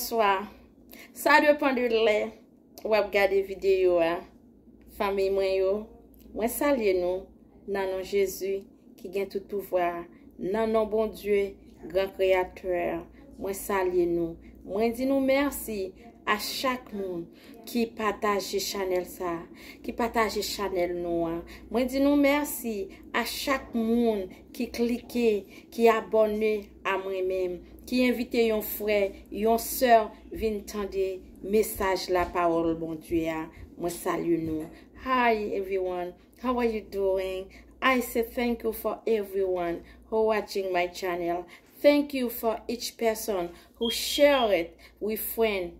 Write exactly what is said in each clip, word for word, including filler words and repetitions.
Bonswa. Sa depann de lè w ap gade videyo a. Fanmi mwen yo, mwen salye nou nan non Jezi ki gen tout pouvwa a, nan non Bondye, gran kreyatè a. Mwen salye nou. Mwen di nou mèsi a chak moun ki pataje chanèl sa, ki pataje chanèl nou an. Mwen di nou mèsi a chak moun ki klike, ki abòne a mwen menm, ki envite yon frè, yon sè vin tande mesaj lapawòl Bondye a. Mwen salye nou. Hi everyone, how are you doing? I say thank you for everyone who watching my channel. Thank you for each person who share it with friends,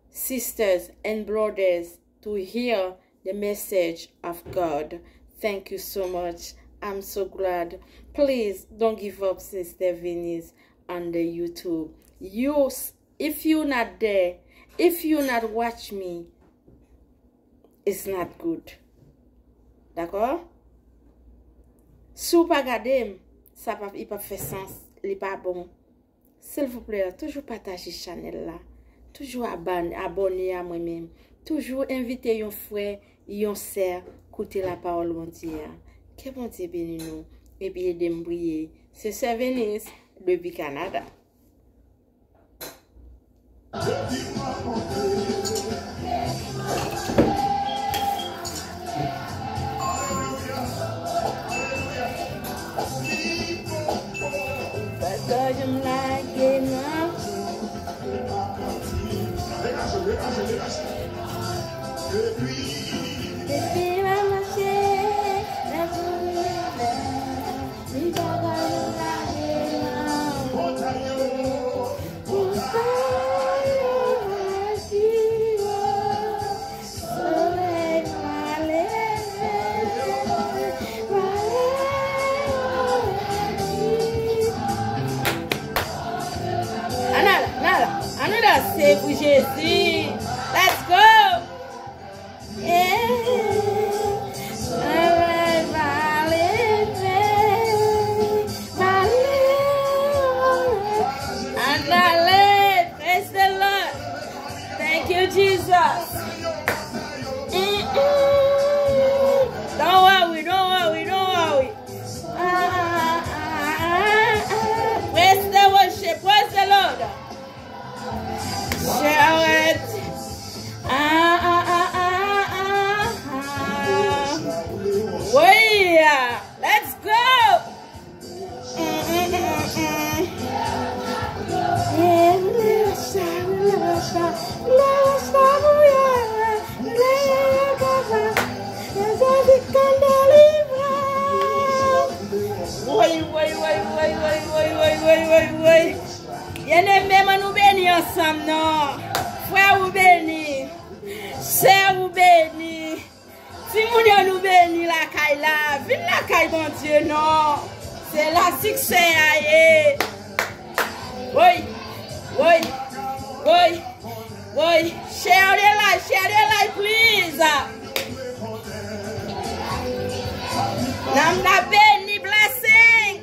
sisters and brothers to hear the message of God. Thank you so much. I'm so glad. Please don't give up, Sister Venise, on the YouTube. You, if you not there, if you not watch me, it's not good. Dakò? Si w pa gade m, sa pa, li pa fè sans, li pa bon. Silvouplè, toujou pataje chanèl la. Toujou aban-, abòne a mwen menm. Toujou envite yon frè, yon sè, koute lapawòl Bondye a. Ke Bondye beni nou, epi ede m priye. Se Sè Venise, depi Kanada. Bagay m lage nan. Depi m ap mache nan zoumen, li bagay m lage nan. Solèy pa leve, pa leve. Ann al, ann al, ann al danse pou Jezi. Let's go! Ann ale, praise the Lord. Thank you, Jesus. Mm-mm. Don't worry, don't worry, don't worry. Ah, ah, ah, ah, ah. Praise the worship, praise the Lord. Share it. Ah, ah, ah, ah, ah, ah. Woy, let's go. Mm, mm, mm, mm, mm. Woy, woy, woy, woy. Byeneme, ann nou beni ansanm non. Frè ou beni. Sè ou beni. Timoun yo, nou beni lakay la. Vin lakay Bondye non. Se la siksè a ye. Woy, woy, woy, woy. Share the live, share the live, please. Nanm nan beni, blessing.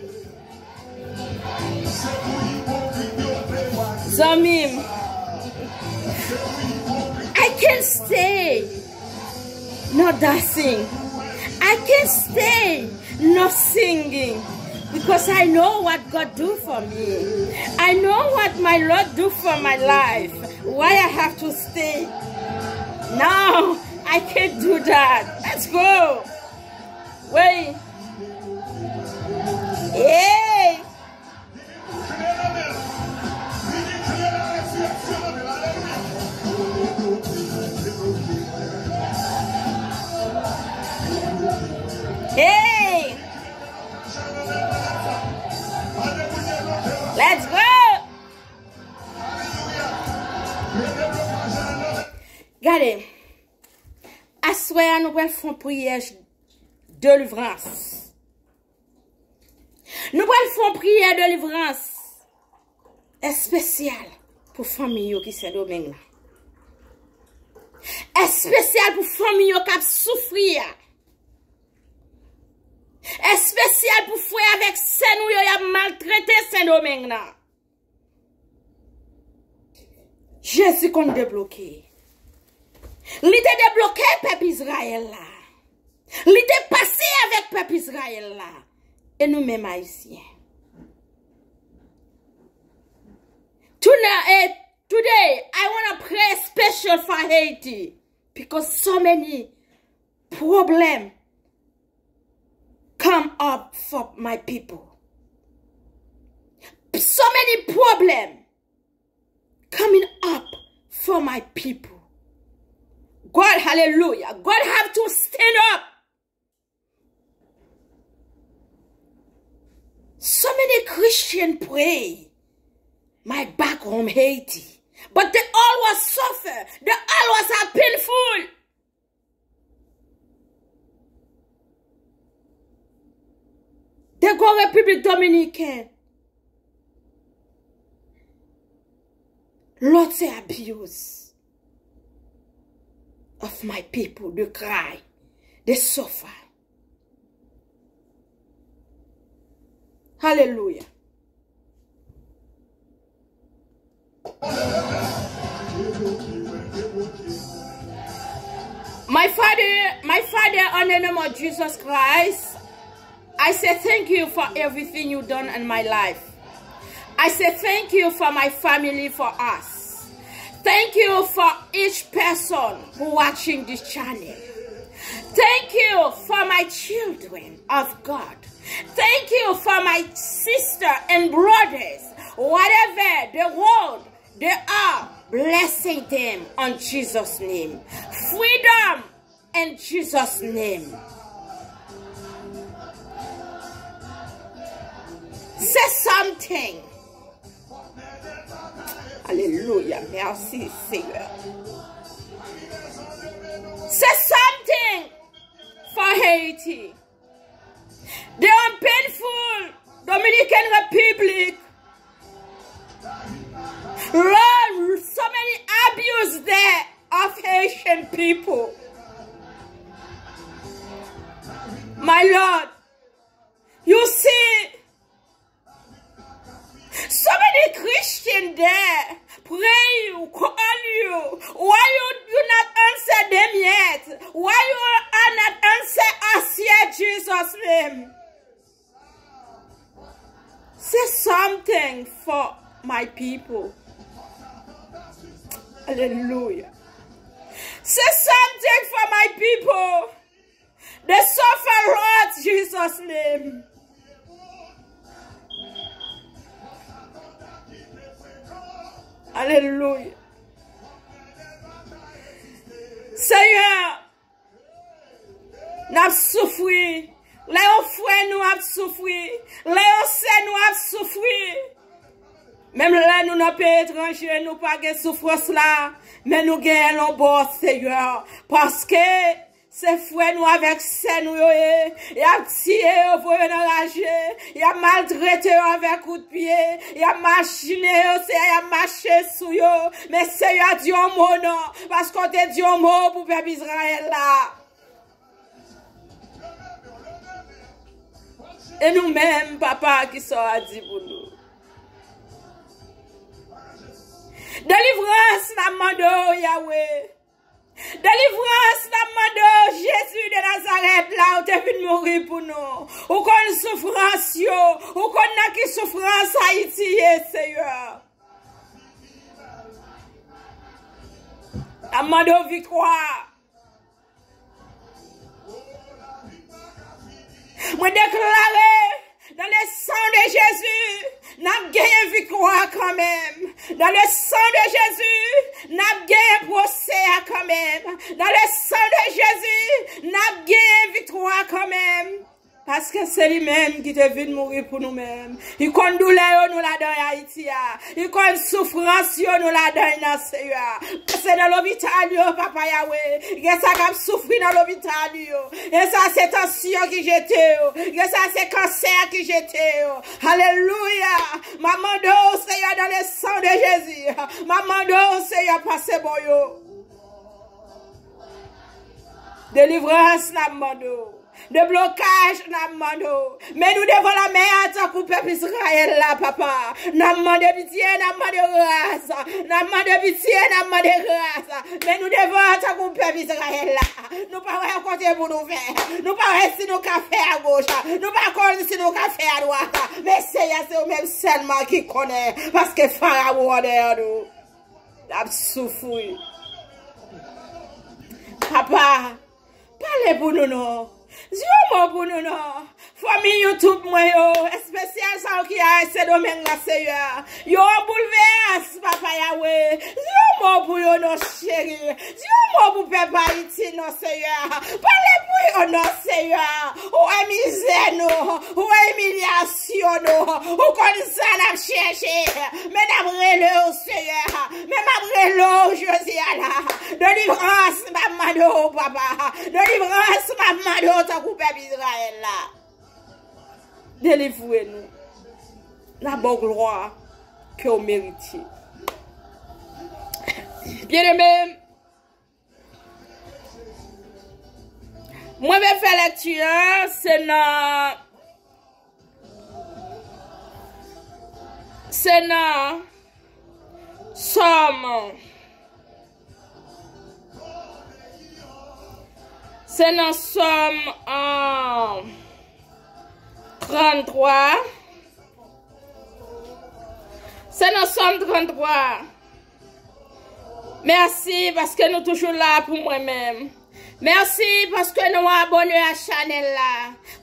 Zanmi m, I can't stay no dancing. I can't stay no singing because I know what God do for me. I know what my Lord do for my life. Why I have to stay? No, I can't do that. Let's go. Woy. Hey. Hey. Let's go. Gade. Aswè a nou pral fè yon priyè delivrans. Nou pral fè yon priyè delivrans espesyal pou fanmi yo ki Sendomeng nan. Espesyal pou fanmi yo k ap soufri a. Espesyal pou frè avèk sè nou yo y ap maltrete Sendomeng nan. Jezi konn debloke. Li te debloke pèp Izrayèl la. Li te pase avèk pèp Izrayèl la. E nou menm Ayisyen. Tonight, eh, today, I wanna pray special for Haiti because so many problem come up for my people. So many problem coming up for my people. God, hallelujah. God have to stand up. So many Christian pray my back home Haiti, but they always suffer. They always are painful. They go Repiblik Dominiken. Lòt se abuse of my people, they cry, they suffer. Hallelujah. My Father, my Father, in the name of Jesus Christ, I say thank you for everything you done in my life. I say thank you for my family, for us. Thank you for each person who watching this channel. Thank you for my children of God. Thank you for my sister and brothers, whatever the world they are. Blessing them in Jesus' name. Freedom in Jesus' name. Say something. Hallelujah. Merci, Seigneur. Say something for Haiti. They are painful. Dominican Republic. Lord, so many abuse there of Haitian people. My Lord, you see, so many Christian there pray you, call you. Why you, you not answer them yet? Why you are not answer us yet, Jesus' name? Say something for my people. Hallelujah. Say something for my people. They suffer, Lord, Jesus' name. Hallelujah. Seigneur, n ap soufri. Lè yon frè nou ap soufri, lè yon sè nou ap soufri, menm lè nou nan peyi etranje, nou pa gen soufrans la, men nou genyen l yon bò, Seyè. Paske se frè nou avèk sè nou yo ye. Y ap tiye yo, voye yo nan raje. Y ap maltrete yo avèk kout pye. Y ap machine yo, Seyè, y ap mache sou yo. Men Seyè, di yon mo non, paske w te di yon mo pou pèp Izrayèl la. E nou menm, Papa, kisa w a di pou nou? Delivrans n ap mande w, Yawe. Delivrans n ap mande w, Jezi de Nazarèt la, ou te vin mouri pou nou. Ou konn soufrans yo, ou konn nan ki soufrans Ayiti ye, Seyè. N ap mande w viktwa. Mwen deklare, dans le sang de Jésus, n ap genyen viktwa kanmenm. Dans le sang de Jésus, n ap genyen pwosè a kanmenm. Dans le sang de Jésus, n ap genyen viktwa kanmenm. Paske se li menm ki te vin mouri pou nou menm. Li konn doulè yo nou ladan Ayiti a. Li konn soufrans yo nou ladan nan, Seyè. Se nan lopital yo, Papa Yawe. Gen sa k ap soufri nan lopital yo. Gen sa se tansyon ki jete yo. Gen sa se kansè ki jete yo. Alelouya. M ap mande w, Seyè, dans le sang de Jésus. M ap mande w, Seyè, pase bò yo. Delivrans n ap mande w. Deblokaj n ap mande w. Men nou devan lanmè a tankou pèp Izrayèl la, papa. N ap mande pitye, n ap mande gras. N ap mande pitye, n ap mande gras. Men nou devan tankou pèp Izrayèl la. Nou pa wè kote pou nou fè. Nou pa wè si nou ka fè agoch. Nou pa konn si nou ka fè adwat. Men Seyè, se ou menm sèlman ki konnen. Paske Farawon andèyè nou. L ap soufri. Papa, pale pou nou non. Di yon mo pou nou non. Fanmi YouTube mwen yo, espesyal sa yo ki a Sendomeng la, Seyè. Yo an boulvès, Papa Yawe. Di yon mo pou yo non, cheri. Di yon mo pou pèp Ayiti non, Seyè. Pale pou yo non, Seyè. Ou wè mizè nou, ou wè imilyasyon nou. Ou konn sa n ap chèche. Men n ap rele w, Seyè. Men m ap rele w jodi a la. Delivrans m ap mande w, papa. Delivrans m ap mande w tankou pèp Izrayèl la. Delivre nou. N ap ba w glwa ke w merite. Byeneme, mwen vle fè lekti a, se nan, se nan Sòm. Se nan Sòm, ah, tranntwa. Se nan Sòm tranntwa. Mèsi paske nou toujou la pou mwen menm. Mèsi paske nou abòne a chanèl la.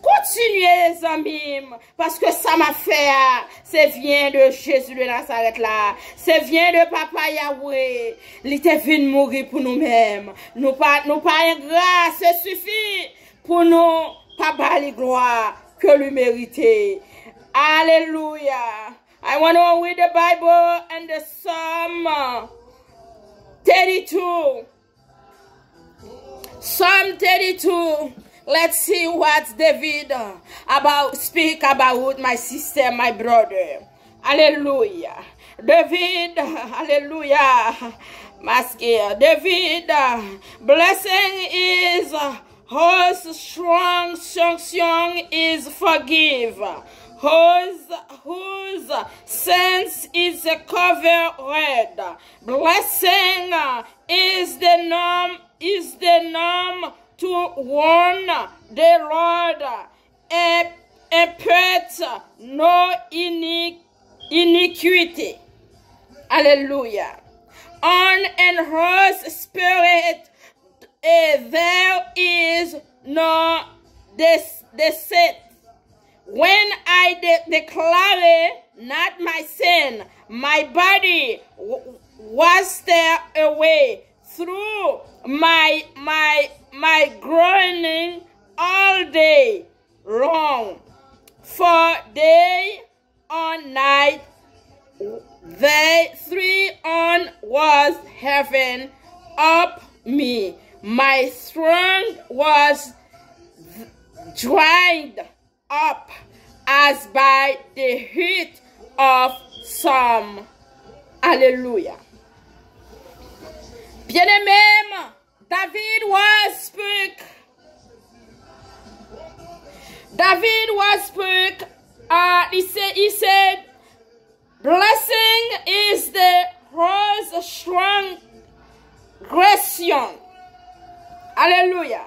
Kontinye, zanmi m, paske sa m ap fè a, se vyen de Jezi de Nazarèt la. Se vyen de Papa Yawe. Li te vin mouri pou nou menm. Nou pa, nou pa engra, se sifi pou nou pa ba li glwa ke li merite. Alelouya. I want to read the Bible and the Psalm thirty-two. Psalm thirty-two. Let's see what David about speak about my sister, my brother. Alelouya. David, alelouya. Maske. David, blessing is whose strong sanction is forgive, whose, whose sins is covered. Blessing is the norm, is the norm to one the Lord, and, and put no iniquity. Alelouya. On and whose spirit eh, there is no des- deceit. When I de- declare not my sin, my body w- was there away through my my my groaning all day long. For day on night, they three on was heaven up me. My strength was dried up as by the heat of some. Alelouya. Byeneme m, David was speak. David was speak. Uh, he said, he said, blessing is the rose strong gracious. Hallelujah.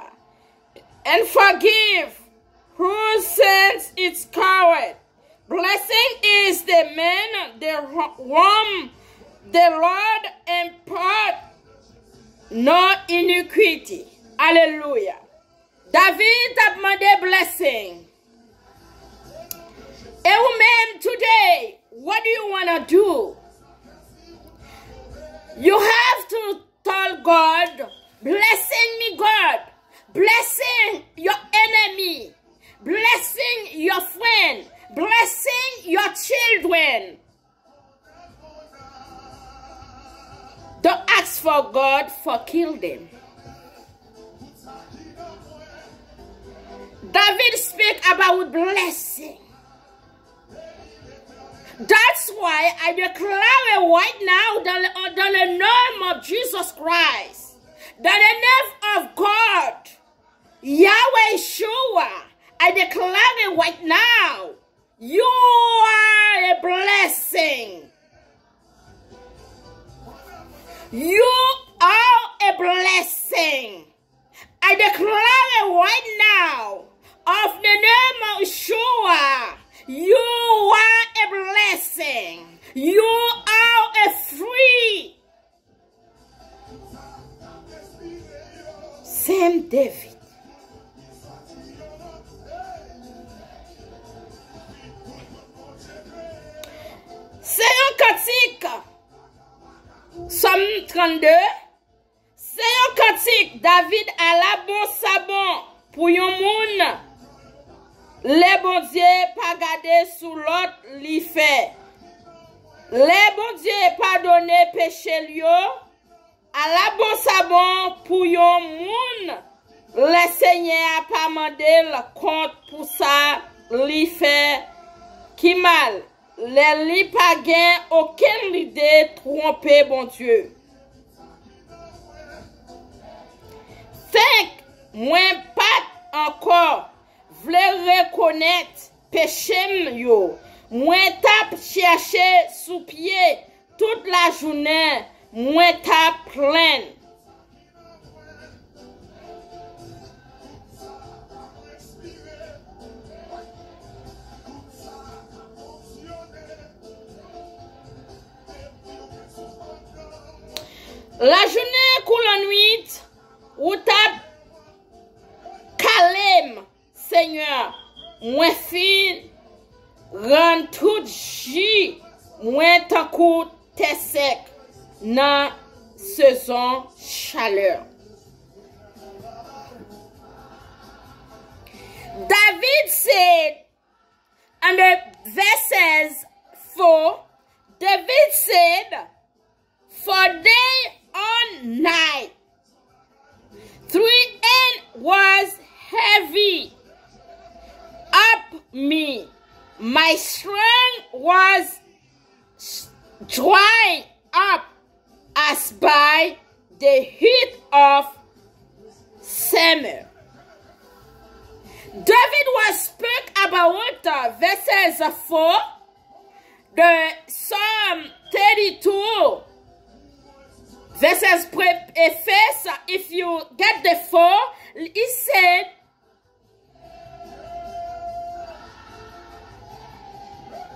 And forgive whose sins it's covered. Blessing is the man the whom the Lord impart no iniquity. Alelouya. David t ap mande blessing. E ou menm, today, what do you wanna do? You have to tell God, blessing me, God. Blessing your enemy. Blessing your friend. Blessing your children. Don't ask for God for kill them. David speak about blessing. That's why I declare it right now dans le, dans le nom of Jesus Christ, dans le nom of God, Yahweh Yeshua, I declare it right now. You are a blessing. You are a blessing. I declare it right now. Of the name of Yeshua, you are a blessing. You are a free Same David. Se yon kantik. Sòm trannde. Se yon kantik David. Ala bon sa bon pou yon moun lè Bondye pa gade sou lòt li fè. Lè Bondye padone peche l yo, ala bon sa bon pou yon moun lè Senyè a pa mande l kont pou sa li fè ki mal, lè li pa gen okenn lide twonpe Bondye. Fenk mwen pa t ankò vle rekonèt peche m yo, mwen t ap chèche sou pye tout lajounen, mwen t ap plenn. Lajounen kou lannwit, ou t ap kale m. Senyè, mwen fin rann tout ji mwen tankou tè sèk nan sezon chalè. David said, and the verses four, David said, for day and night, three end was heavy up me. My strength was dry up as by the heat of summer. David was speak about uh, verses four, the Psalm thirty-two, verses pre- eh, first, if you get the four, he said,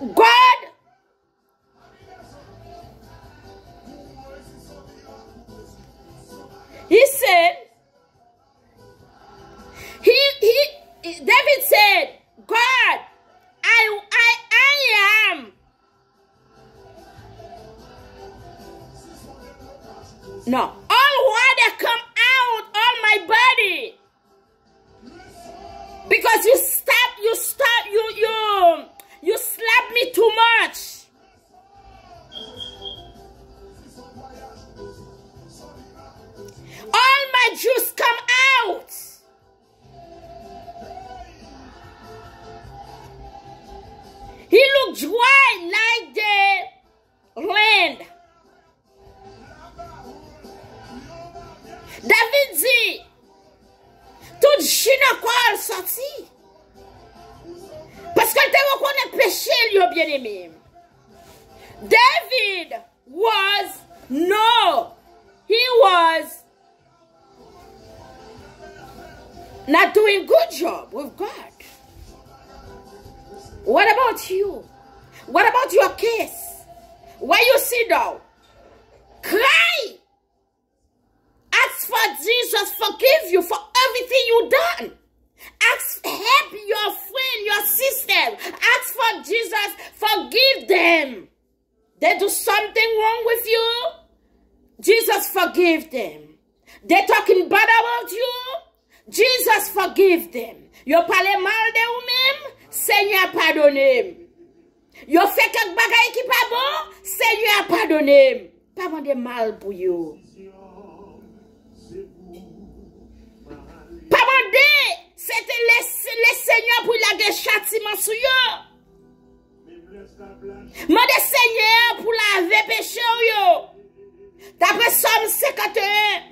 God, he said, he, he, David said, God, I, I, I am. No, all water come out, all my body. Because you stop, you stop, you you you slap me too much. All my juice come out. He look dry like the land. David di, tout ji nan kò l sòti. Paske l te rekonèt peche l yo, byeneme. David was, no, he was not doing good job with God. What about you? What about your case? Why you sit down? Cry. Ask for Jesus forgive you for everything you done. Ask help your friend, your sister. Ask for Jesus forgive them. They do something wrong with you. Jesus forgive them. They talking bad about you. Jesus forgive them. Yo pale mal de ou menm. Senyè padone m. Yo fè kèk bagay ki pa bon. Senyè padone m. Pa mande mal pou yo. Pa mande se te le, le Senyè pou lage chatiman sou yo. Mande Senyè a pou lave peche w yo. Dapre Sòm senkanteyen,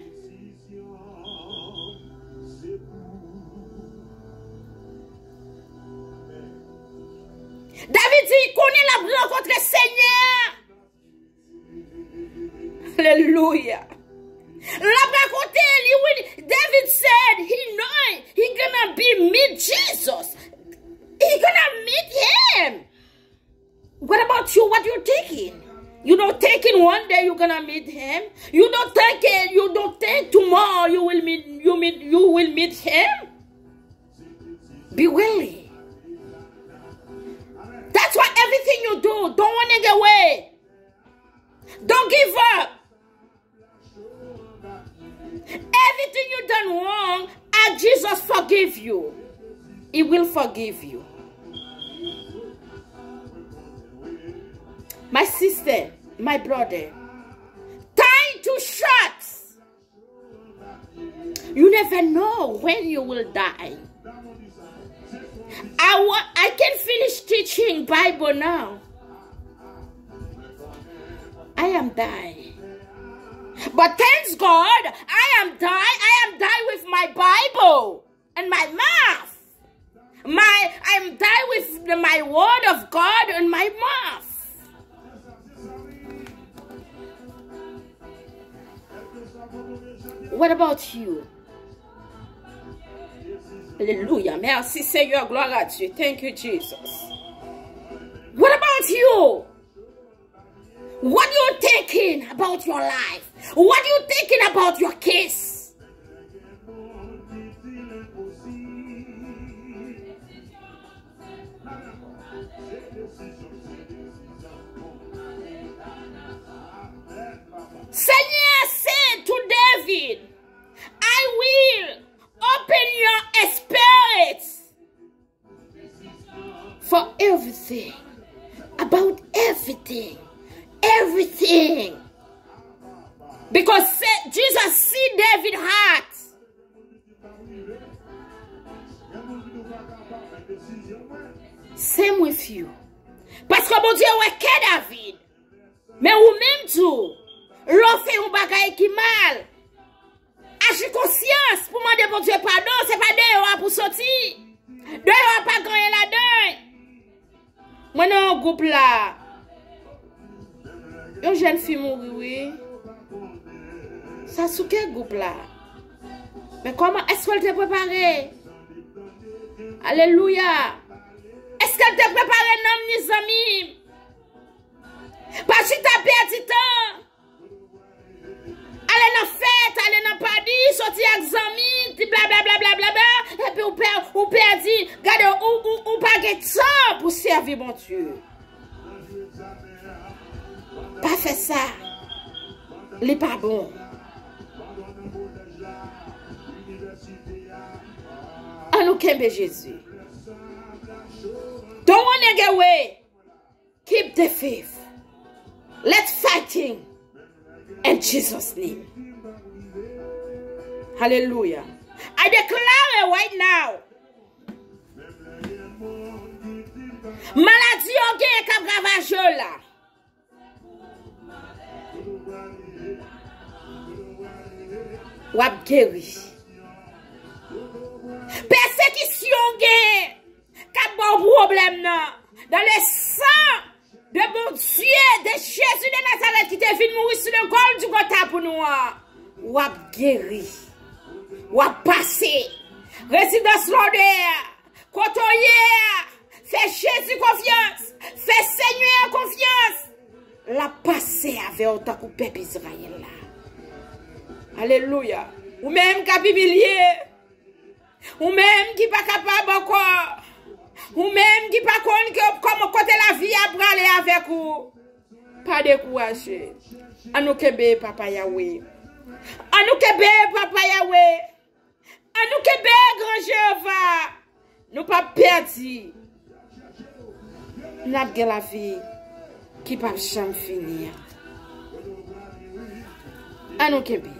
L ap rakonte, li, wi, David said he know he gonna be meet Jesus. He gonna meet him. What about you? What you thinking? You don't thinking one day you gonna meet him? You don't think it, you don't think tomorrow you will meet, you meet, you will meet him? Be willing. That's why everything you do, don't wanna get away. Don't give up. Everything you done wrong, ask Jesus forgive you. He will forgive you. My sister, my brother, time too short. You never know when you will die. I wa- I can finish teaching Bible now. I am die. But thanks God, I am die. I am die with my Bible and my mouth. My I am die with the- my word of God and my mouth. What about you? Alelouya. Mèsi Senyè, glwa a Dye. Thank you, Jesus. What about you? What you thinking about your life? What you thinking about your kids? Senyè said to David, I will open your spirit for everything, about everything, everything. Because se- Jesus see David heart. Same with you. Paske Bondye wè kè David. Men ou menm tou, lè w fè yon bagay ki mal, aji konsyans pou mande Bondye padon, se pa deyò a pou soti. Deyò a pa gen anyen ladan. Mwen nan yon gwoup la. Yon jèn fi mouri, wi. Sa souke gwoup la. Men kòman, èske l te prepare? Alelouya. Èske l te prepare nanm ni zanmi? Pa chita pèdi tan. Ale nan fèt, ale nan pati, soti ak zanmi, ti blablabla, blablabla, epi ou pè, ou pèdi. Gade, ou, ou, ou pa gen tan pou sèvi Bondye. Pa fè sa. Li pa bon. Ann nou kenbe Jezi. Don't wanna get away. Keep the faith. Let's fighting in Jesus' name. Hallelujah. I declare it right now. Maladi yo genyen k ap ravaje w la. W ap geri. Pèsekisyon w genyen k ap ba w pwoblèm nan. Dans le sang de Bondye, de Jezi de Nazarèt ki te vin mouri sou le kòl di Gòlgota pou nou an, w ap geri. W ap pase. Rezidans lòdè a, kote w ye a, fè Jezi konfyans. Fè Senyè a konfyans. L ap pase avè w tankou pèp Izrayèl la. Alelouya. Ou menm k ap imilye. Ou menm ki pa kapab ankò. Ou menm ki pa konn ke kòman kote lavi a prale avèk ou. Pa dekouraje. Ann nou kenbe Papa Yawe. Ann nou kenbe Papa Yawe. Ann nou kenbe Gran Jewova. Nou p ap pèdi. N ap gen lavi ki p ap janm fini an. Ann nou kenbe.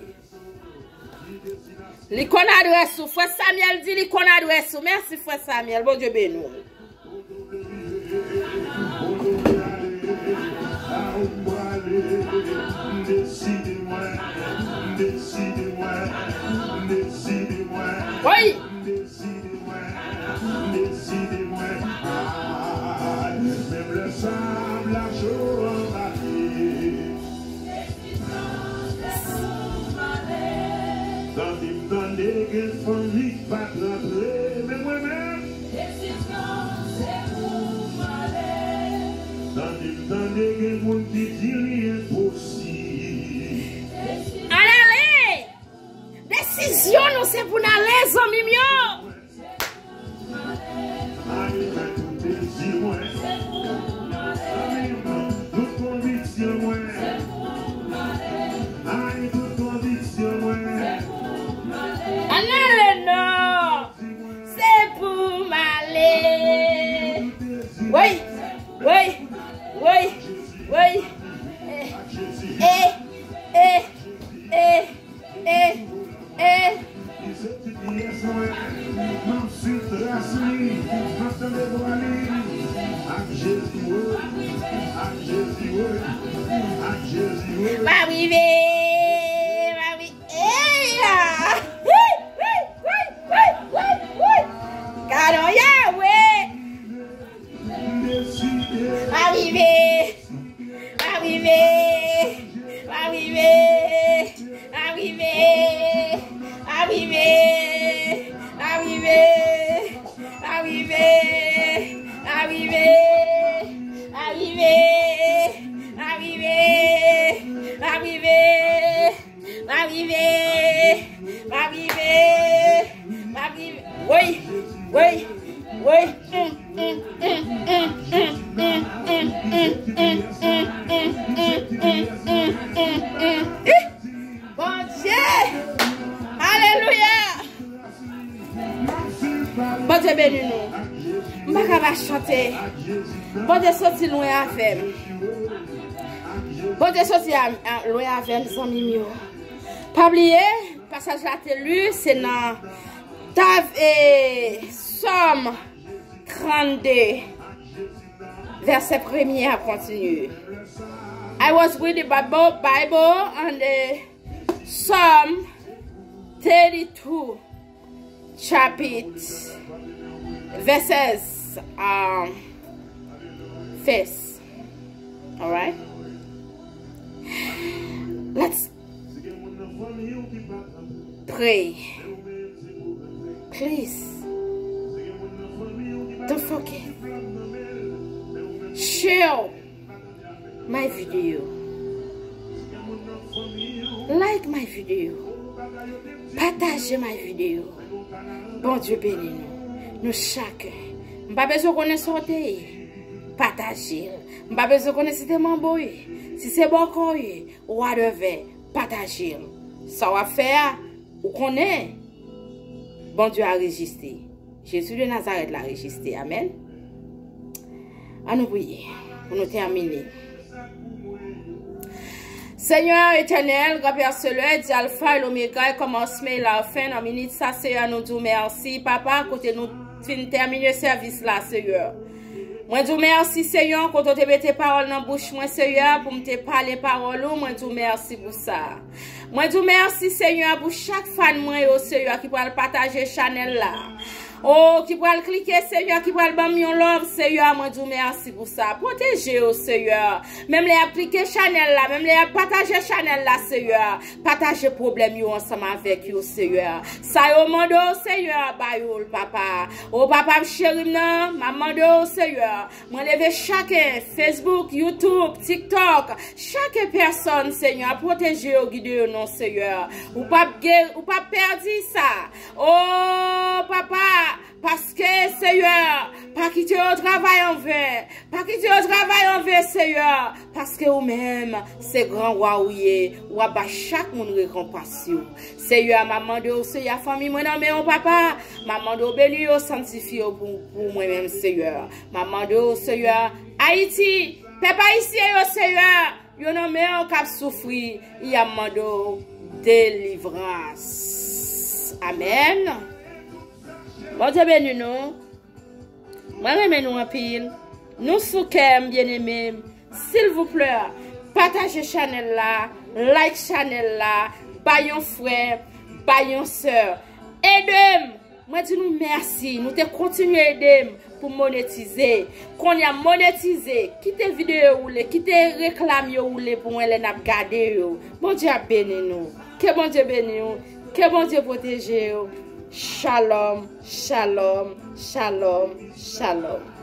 Li konn adrès ou. Frè Samuel di li konn adrès ou. Mèsi, Frè Samuel. Bondye beni w. Wi. Fanmi k pa t rantre, men mwen menm. Desizyon se pou m ale. Tande m tande gen moun ki di li enposib. Ann ale! Desizyon nou se pou n ale, zanmi m yo! Ay, men tout dezi mwen. Zanmi m, tout konviksyon mwen. Ay, tout konviksyon mwen. Ann ale non! Se pou m ale. Woy, woy, woy, woy. Eh, eh, eh, eh, eh, eh. Li se ti pyès mwen. M ap swiv tras li. M ap tande vwa li. Ak Jezi, wi. Ak Jezi, wi. Ak Jezi, wi. M ap rive. M ap rive. Eya! Wi, wi, wi, wi, wi, wi! Gadon Yawe! Arive! Arive! Arive! Arive! Arive! Arive! Arive! Arive! Arive! Arive! M ap rive! M ap rive! M ap rive! Woy! Woy! Woy! Ih! Bondye! Alelouya! Bondye beni nou. M pa ka pa chante. Bondye soti lwen avè m. Bondye soti a, a, lwen avè m, zanmi m yo. Pa bliye, pasaj la te li, se nan Dav-, e, Sòm trannde, vèsè premye a kontinye. I was reading Bible, Bible and, e, Psalm thirty-two, chapit, verses, um, first. All right? Let's pray. Please, don't forget. Share my video. Like my video. Pataje my video. Bondye beni nou. Nou chak. M pa bezwen konnen sa w te ye. Pataje l. M pa bezwen konnen si te manbo w ye. Si se bòkò w ye. Whatever. Pataje l. Sa w ap fè a, ou konnen. Bondye a rejistre. Jezi de Nazarèt la rejistre. Amèn. An nou priye pou nou tèmine. Senyè etènèl, Granpè selès, di Alfa e Lomega, e kòmansman e lafen, nan minit sa, Senyè, nou di w mèsi, Papa, kote nou fin tèmine sèvis la, Senyè. Mwen di w mèsi, Senyè, kote w te mete pawòl nan bouch mwen, Senyè, pou m te pale pawòl ou, mwen di w mèsi pou sa. Mwen di w mèsi, Senyè, pou chak fan mwen yo, Senyè, ki pral pataje chanèl la. O, ki pral klike, Senyè, ki pral ban m yon love, Senyè, mwen di w mèsi pou sa. Pwoteje yo, Senyè. Menm lè y ap klike chanèl la, menm lè y ap pataje chanèl la, Senyè, pataje pwoblèm yo ansanm avèk yo, Senyè. Sa yo mande w, Senyè, ba yo l, Papa. O, Papa m cheri m nan, m ap mande w, Senyè, mwen leve chaken, Facebook, YouTube, TikTok, chaken pèsòn, Senyè, pwoteje yo, gide yo non, Senyè. Ou p ap ge-, ou p ap pèdi sa. O, Papa, paske, Senyè, pa kite yo travay anven. Pa kite yo travay anven, Senyè, paske ou menm, se gran wa ou ye. W ap ba chak moun rekonpans yo. Senyè, m ap mande w, Senyè, fanmi mwen nan men w, Papa. M ap mande w beni yo, sanntifye yo pou, pou mwen menm, Senyè. M ap mande w, Senyè, Ayiti, pèp ayisyen yo, Senyè, yo nan men w k ap soufri, y ap mande w delivrans. Amèn. Bondye beni nou. Mwen renmen nou anpil. Nou sou kè m, byeneme m. Silvouplè, pataje chanèl la, like chanèl la, bay yon frè, bay yon sè. Ede m! Mwen di nou mèsi. Nou te kontinye ede m pou m monetize. Kounye a m monetize. Kite videyo woule, kite reklam yo woule pou mwen lè n ap gade yo. Bondye ap beni nou. Ke Bondye beni w. Ke Bondye pwoteje w. Shalom, shalom, shalom, shalom.